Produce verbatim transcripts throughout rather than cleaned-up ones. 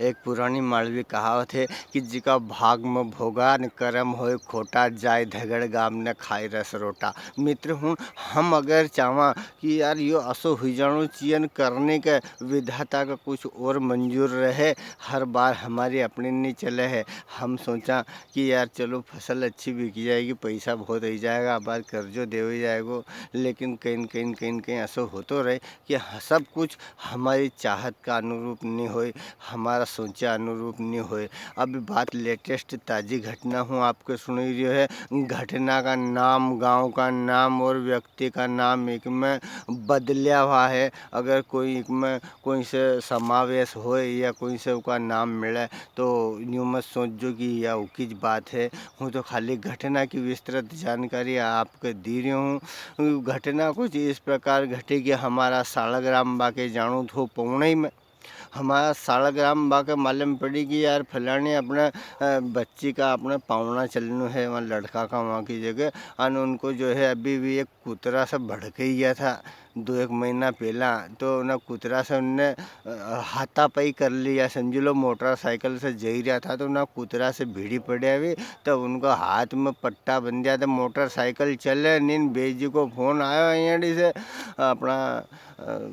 एक पुरानी मालवी कहावत है कि जिका भाग में भोगा न करम होय खोटा, जाय धगड़ गाम न खाय रस रोटा। मित्र हुण, हम अगर चाहवां कि यार यो असो हुई जाणो चाहिए न करने के विधाता का कुछ और मंजूर रहे, हर बार हमारी अपनी नी चले है। हम सोचा कि यार चलो फसल अच्छी बिक जाएगी, पैसा बहुत आई जाएगा, अबार कर्जो देवे जाएगो, लेकिन कहीं न कहीं, कहीं न कहीं असो होतो रहे कि ह-, सब कुछ हमारी चाहत का अनुरूप नी होय, हमारा सोचा अनुरूप नी होय। अभी बात latest ताजी घटना हूँ आपको सुनाई रह्यो है। घटना का नाम, गांव का नाम और व्यक्ति का नाम एक में बदल्या हुआ है। अगर कोई एक में कोई से समावेश होय या कोई से उका नाम मिले, तो यूं मत सोचजो कि या उकी ज बात है। हूँ तो खाली घटना की विस्तृत जानकारी आपके दी रह्यो हूँ। घटना कुछ इस प्रकार घटी कि हमारा सालगराम बा के जाणू थो पौणई में। हमारा सालगराम बा के मालूम पड़ी कि यार फलानी अपने, अ, बच्ची का अपने पावणा चलनो है, वहाँ लड़का का वहाँ की जगह। अन उनको जो है अभी भी एक कुतरा से भड़कई गया था। दो एक महीना पहला तो उन्हें कुतरा से उनने, अ, हाथापाई कर लिया, समझ लो, मोटरसाइकिल से जई रहा था तो उन्हें कुतरा से भिड़ी पड़या हुई, तो उनका हाथ में पट्टा बंध दिया, तो मोटरसाइकिल चले नी। बेजी को फोन आयो अय्याड़ी से, अपना, अ,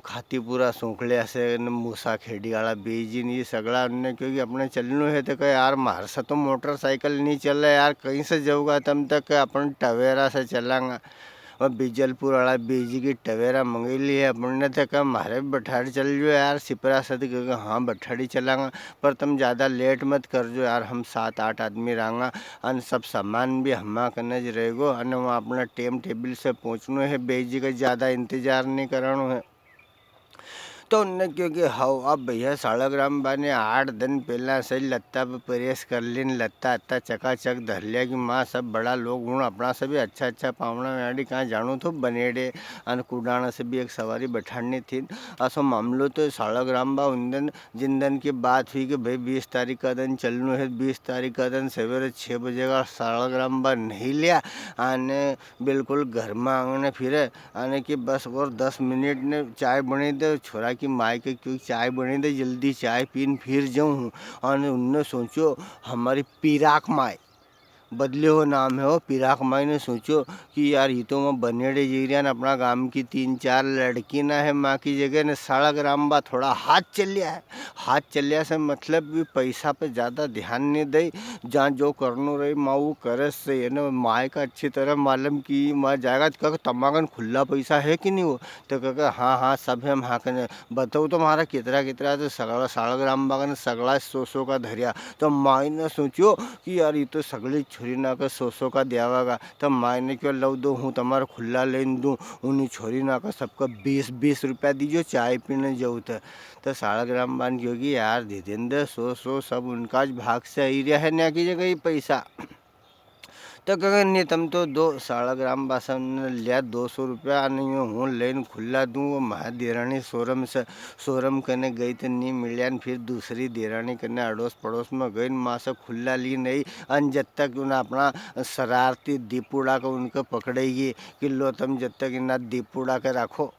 खातीपुरा सूंखलिया से न मूसा खेड़ी वाला बेजी ने ये सगला उनने क्यो कि अपने चलनो है, तो कहे, "यार, म्हारे से तो मोटरसाइकिल नी चले यार, कहीं से जाऊगा तम तक?" "अपन टवेरा से चलांगा।" और बीजलपुर वाला बेजी की टवेरा मंगई ली है अपन ने, तो कहे, "म्हारे भी बठाड़ी चल जो यार, सिपरा से।" तो कहे, "हाँ, बठाड़ी चलांगा, पर तम ज्यादा लेट मत कर जो यार, हम सात आठ आदमी रहांगा, अन सब सामान भी हमा कने ज रहेगो, अन वहाँ अपना टेम टेबल से पहुँचनो है, बेजी का ज्यादा इंतजार नी करानो है।" तो उनने क्यो कि हाउ, अब भैया सालगराम बा ने आठ दिन पहला से लत्ता पे प्रेस कर लीन, लत्ता अत्ता चकाचक धर लिया कि माँ सब बड़ा लोग हुण, अपना से भी अच्छा अच्छा पावणा व्याड़ी कहाँ जाणू थो बनेड़े, अन कुडाना से भी एक सवारी बैठाड़नी थी। असो मामलो तो सालगराम बा उन दिन, जिन दिन की बात हुई कि भाई बीस तारीख का दिन चलनू है, बीस तारीख का दिन सवेरे छः बजे का सालगराम बा नहीं लिया, अन बिल्कुल घर में आंगने फिरे, अने कि बस और दस मिनट ने चाय बनी दे, छोरा की माय के क्यो चाय बनी दे, जल्दी चाय पीन फिर जाऊँ हूँ। अने उनने सोचो, हमारी पिराक माय, बदले हो नाम है वो, पिराक माय ने सोचो कि यार, ये तो मैं बनेड़े जी रिया न, अपना गाम की तीन चार लड़की ना है, माँ की जगह ने सालगराम बा थोड़ा हाथ चलिया है। हाथ चलिया से मतलब भी पैसा पे ज्यादा ध्यान नी दे, जहाँ जो करनो रहे, माँ वो करे से। ने माय का अच्छी तरह मालूम कि माँ जाएगा, तो कहे, "तमाकन खुला पैसा है कि नी हो?" तो कहे, "हाँ, हाँ, सब है, माँ कने बताओ तो, म्हारा कितरा, कितरा।" तो सगला, सालगराम बा कने सगला सौ सौ का धरिया। तो माय ने सोचो कि यार, ये तो सगली छोरी ना के सौ सौ का देवागा। तो माय ने क्यो, "लो दो, हूँ तमारे खुला लेन दूँ।" उन्हीं छोरी ना का सबका बीस बीस रुपया दीजो, चाय पीने जाओ तो। तो सालगराम बा ने क्यो कि यार दीदेन दे, सौ सौ सब उनका ज भाग से आई रिया है, न्या की जगह ही पैसा। तो कहे, "नी, तम तो दो।" सालगराम बा से उनने लिया दो सौ रुपया, अने यो हूँ लेन खुला दूँ, वो म्हारा देराणी सोरम से, सोरम कने गई तो नी मिलिया, न फिर दूसरी देराणी कने अड़ोस पड़ोस में गई, न माँ से खुला ली नहीं, अन जद तक उन्हें अपना शरारती दीपुड़ा को उनके पकड़ेगी, कि लो तम जद तक इन्हें दीपुड़ा के राखो।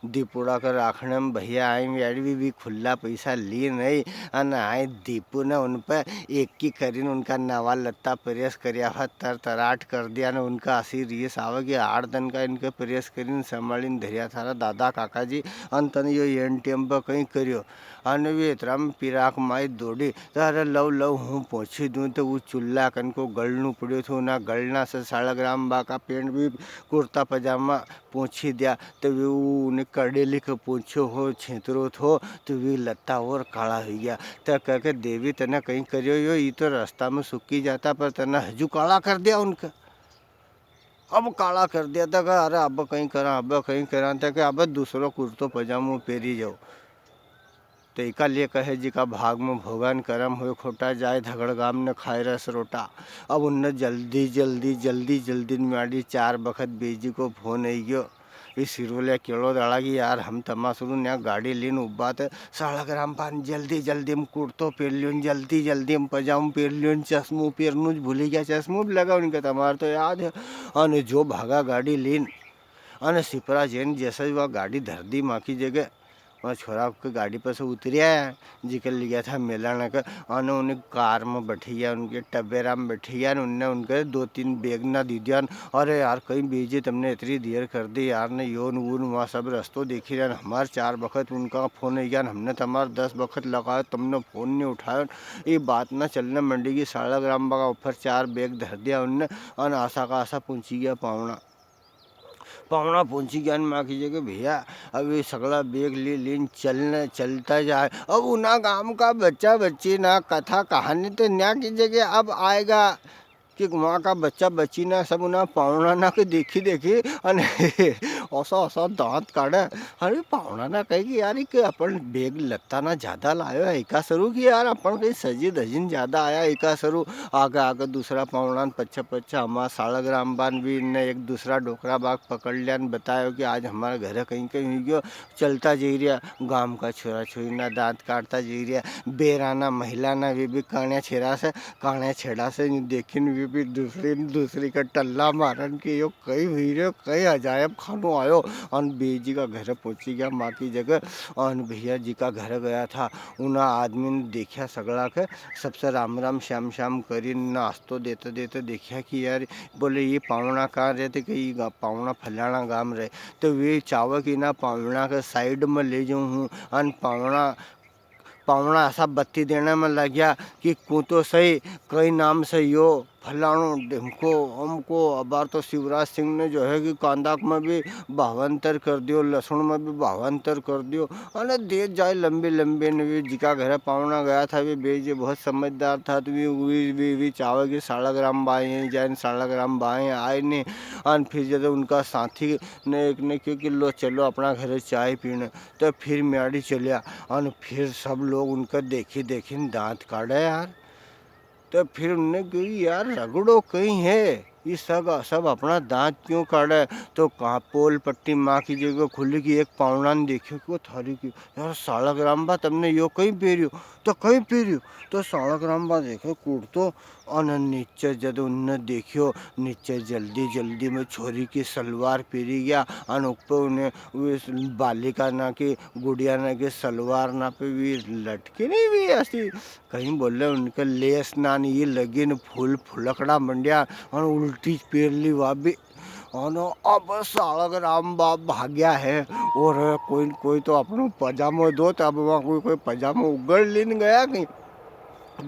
दीपुड़ा के राखने में भैया आई व्याड़ी भी, भी खुला पैसा ली नहीं, अन आई दीपू ने उन पे एक की करीन उनका नवा लत्ता प्रेस करिया हुआ तर तराट कर दिया ने उनका असी रीस आवे कि आठ दिन का इनके प्रेस करीन संभालीन धरिया थारा दादा काका जी, अन तने यो एन टेम पे कहीं करियो। अन वे इतरा में पिराक माई दौड़ी, तो अरे लव लव हूँ पहुँची दूँ, तो वो चुल्ला कन को गलनू पड़्यो थो, ना गलना से सालगराम बा का पेंट भी कुर्ता पजामा पोंछी दिया, तो वे ऊ उन्हें कड़ेली के पोंछो हो, छेतरो थो, तो वे लत्ता और काला हुई गया। तो कह के, "देवी, तने कहीं करियो यो, ई तो रास्ता में सूखी जाता, पर तने हजू काला कर दिया उनके।" अब काला कर दिया, तो कह, "अरे, अब कहीं करा, अब कहीं करा," तो कह, "अब दूसरो कुर्तो पजामो पेरी जाओ।" तो इका लिए कहे, "जिका भाग में भोगान करम होए खोटा, जाए धगड़ गाम ने खाए रस रोटा।" अब उनने जल्दी, जल्दी, जल्दी, जल्दी में आड़ी चार बखत बेजी को फोन आई गयो। वे सिरोलिया केलो दाड़ा की, "यार, हम तमासरू न्या गाड़ी लीन उब्बा ते सालगराम बा ने जल्दी, जल्दी में कुर्तो पेर लियो न, जल्दी, जल्दी में पजामो पेर लियो न, चश्मो पेरनू ज भूली गया, चश्मो भी लगा उनके, तमार तो याद है।" अने जो भागा गाड़ी लीन, अने सिपरा जैन जैसे वा गाड़ी धर दी माँ की जगह, वहाँ छोरा के गाड़ी पर से उतरिया, जिके लिया था मेलाना के, अने उन्हें कार में बैठी गया, उनके टबेरा में बैठी गया, उनने उनके दो तीन बैग ना दे दिया। अरे यार, कई बेजी, तमने इतनी देर कर दी यार, ने यो न वो न वहाँ सब रस्तो देखी रहा, हमारे चार बखत उनका फोन आई गया, हमने तमारे दस बखत लगायो, तमने फोन नहीं उठायो। ये बात ना चलने मंडी की, सालगराम बा का ऊपर चार बैग धर दिया उनने, अन आसा का आसा पहुँची गया पावणा। पावणा पहुँची गया न माँ की जगह, भैया, अब ये सगला बैग ले लेन चलने, चलता जाए। अब उना गांव का बच्चा बच्ची ना कथा कहानी तो न्या की जगह अब आएगा कि वहाँ का बच्चा बच्ची ना सब उना पावणा ना के देखी देखी अने ऐसा ऐसा दांत काढ़े। अरे पावणा ना कहे कि यार, कि अपन बैग लत्ता ना ज्यादा लायो है, इका सरू की यार, अपन कहीं सजी धजिन ज्यादा आया, इका सरू आगे आगे दूसरा पावणा न पच्छे पच्छे हमारा सालगराम बा न भी इनने एक दूसरा डोकरा बाग पकड़ लिया न बतायो कि आज हमारे घरे कहीं कहीं हुई गयो, चलता जई रिया। गांव का छोरा छोरी ना दांत काढ़ता जई रिया, बेरा ना महिला ना वे भी काण्या छेड़ा से, काण्या छेड़ा से यूं देखिन वे भी दूसरी न दूसरी का टल्ला मारन के यो कई हुई रियो, कई अजायब खानो आयो। अन बेजी का घर पहुंची गया माँ की जगह। अन भैया जी का घर गया था, उना आदमी ने देखा सगला के, सबसे राम राम श्याम श्याम करी, नाश्तो देते देते देखा कि यार, बोले, "ये पावणा कहाँ रहते?" कि "ये गा-, पावणा फलाना गांव रहे।" तो वे चावे कि ना पावणा के साइड में ले जाऊं हूँ, अन पावणा, पावणा ऐसा बत्ती देने में लग्या कि कूं तो सही, कई नाम से यो फलाणो, ढिमको, अमको, अबार तो शिवराज सिंह ने जो है कि कांदा में भी भावांतर कर दियो, लहसुन में भी भावांतर कर दियो। अने दे जाए लंबी लंबी ने भी जिका घरे पावणा गया था, वे बेजी बहुत समझदार था, तो वे, वे, वे, वे चावे कि सालगराम बा यहीं जाए, सालगराम बा यहीं आए ने। अन फिर जब उनका साथी ने एक ने क्यों कि लो चलो अपना घरे चाय पीने, तो फिर म्याड़ी चलिया। अन फिर सब लोग उनका देखी देखी न दांत काढ़े यार। तो फिर उनने कही, "यार, रगड़ो कहीं है, ये सब, सब अपना दांत क्यों काढ़े?" तो कहाँ पोल पट्टी माँ की जगह खुली की एक पावणा ने देखियो कि वो थारी की, "यार, सालगराम बा, तमने यो कहीं पेरियो?" तो कहीं पेरियो? तो सालगराम बा देखे कुर्तो, अन नीचे जद उनने देखियो, नीचे जल्दी जल्दी में छोरी की सलवार पेरी गया, अन ऊपर उन्हें वे बालिका ना की, गुड़िया ना की सलवार ना पे भी लटकी नहीं हुई ऐसी। कहीं बोले उनके लेस ना नी लगी न फूल फुलकड़ा मंडिया और उल्टी पेर ली वा भी। और अब सालगराम बा भाग्या है और कोई न कोई तो अपनो पजामो दो, तो अब वहाँ कोई, कोई पजामो उगड़ लेन गया कहीं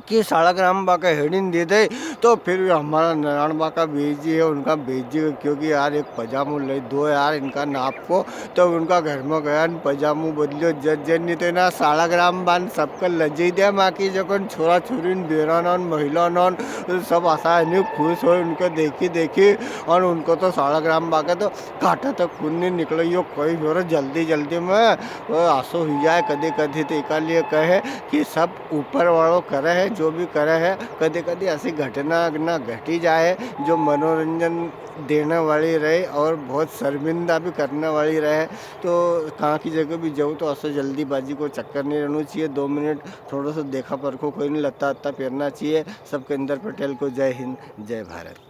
कि सालगराम बा का हेड़ीन दे दे। तो फिर भी हमारा नारायण बा का बेजी है, उनका बेजी, क्योंकि यार एक पजामो ले दो यार इनका नाप को। तो उनका घर में गया न पजामो बदलियो, जद जन नी तो ना सालगराम बा न सबके लजई दे। माँ की जगह छोरा छोरी न, बेरा न, महिला न, सब असा है नी खुश हो उनको देखी देखी। और उनको तो सालगराम बा के तो काटा तो खून नी निकलो, यो कोई हो रहा जल्दी जल्दी में, वो आसो हुई जाए कदी कदी। तो इका लिए कहे कि सब ऊपर वालो करे है, जो भी करे है, कदी कदी ऐसी घटना ना घटी जाए जो मनोरंजन देने वाली रहे और बहुत शर्मिंदा भी करने वाली रहे। तो कहाँ की जगह भी जाओ तो ऐसे जल्दीबाजी को चक्कर नहीं रहना चाहिए। दो मिनट थोड़ा सा देखा परखो कोई नहीं, लत्ता अत्ता पहनना चाहिए। सबके इंदर पटेल को जय हिंद, जय भारत।